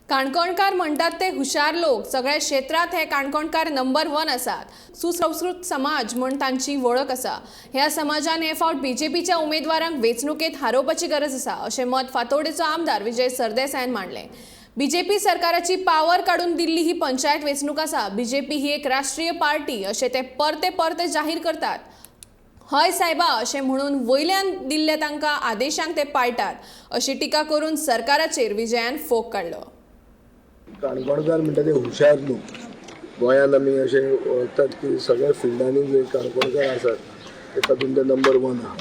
काणकोणकार म्हणटात ते हुशार लोक. सगळ्या क्षेत्रांत हे काणकोणकार नंबर वन आसात. सुसंस्कृत समाज म्हूण तांची वळख आसा. ह्या समाजान हे फावट बीजेपीच्या उमेदवारांक वेंचणुकेत हारोवपाची गरज आसा, अशें मत फातोर्डेचो आमदार विजय सरदेसायान मांडलें. बीजेपी सरकाराची पावर काडून दिल्ली ही पंचायत वेंचणूक आसा. बीजेपी ही एक राष्ट्रीय पार्टी अशें ते परते परते जाहीर करतात. हय सायबा अशें म्हणून वयल्यान दिल्ल्या तांकां आदेशांक ते पाळटात, अशी टिका करून सरकाराचेर विजयान फोग काडलो. काणकोणकार म्हणटा ते हुशार लोक. गोंयांत आमी अशें वळखतात की सगळ्या फिल्डांनी जे काणकोणकार आसात ते तातूंत ते नंबर वन आहा.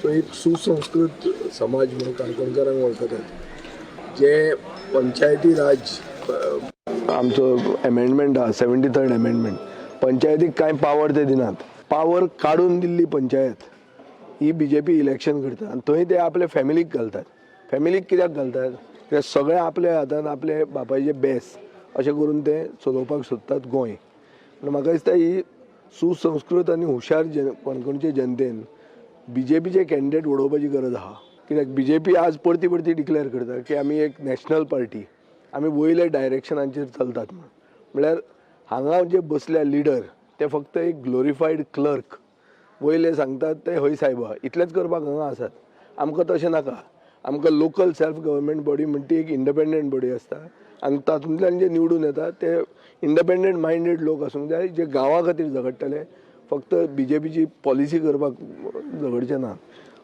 सो एक सुसंस्कृत समाज म्हणून काणकोणकारांक वळखतात. जे पंचायती राज आमचो एमेंडमेंट आहा, 73rd amendment, पंचायतीक कांय पावर ते दिनात. पावर काडून दिल्ली पंचायत ही बीजेपी इलेक्शन करता आनी थंय ते आपले फॅमिलीक घालतात. फॅमिलीक कित्याक घालतात? कित्याक सगळें आपल्या हातान, आपले बापायचे बेस अशें करून ते चलोवपाक सोदतात गोंय. पूण म्हाका दिसता ही सुसंस्कृत आनी हुशार जन काणकोणचे जनतेन बीजेपीचे कॅन्डिडेट उडोवपाची गरज आहा. कित्याक बीजेपी आज परती परती डिक्लेअर करता की आमी एक नॅशनल पार्टी, आमी वयल्या डायरेक्शनांचेर चलतात म्हूण. म्हळ्यार हांगा जे बसल्या लिडर ते फक्त एक ग्लोरिफायड क्लर्क. वयले सांगतात ते हय सायबा इतलेंच करपाक हांगा आसात. आमकां तशें नाका. आमकां लोकल सेल्फ गव्हर्मेंट बॉडी म्हणटी एक इंडिपेंडंट बॉडी आसता आनी तातूंतल्यान जे निवडून येता ते इंडिपेंडंट मायंडेड लोक आसूंक जाय, जे गांवा खातीर झगडटले, फक्त बीजेपीची पॉलिसी करपाक झगडचे ना.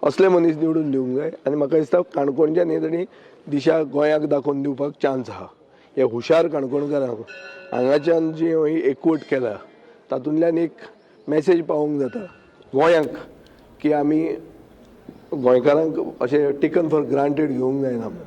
असले मनीस निवडून दिवंक जाय. आनी म्हाका दिसता काणकोणच्यान हे ताणी दिशा गोंयाक दाखोवन दिवपाक चान्स आहा. हे हुशार काणकोणकारांक हांगाच्यान जी ही एकवट केला, तातूंतल्यान एक मॅसेज पावोवंक जाता गोंयांक की आमी गोंयकारांक अशें टेकन फॉर ग्रांटेड घेवंक जायना म्हूण.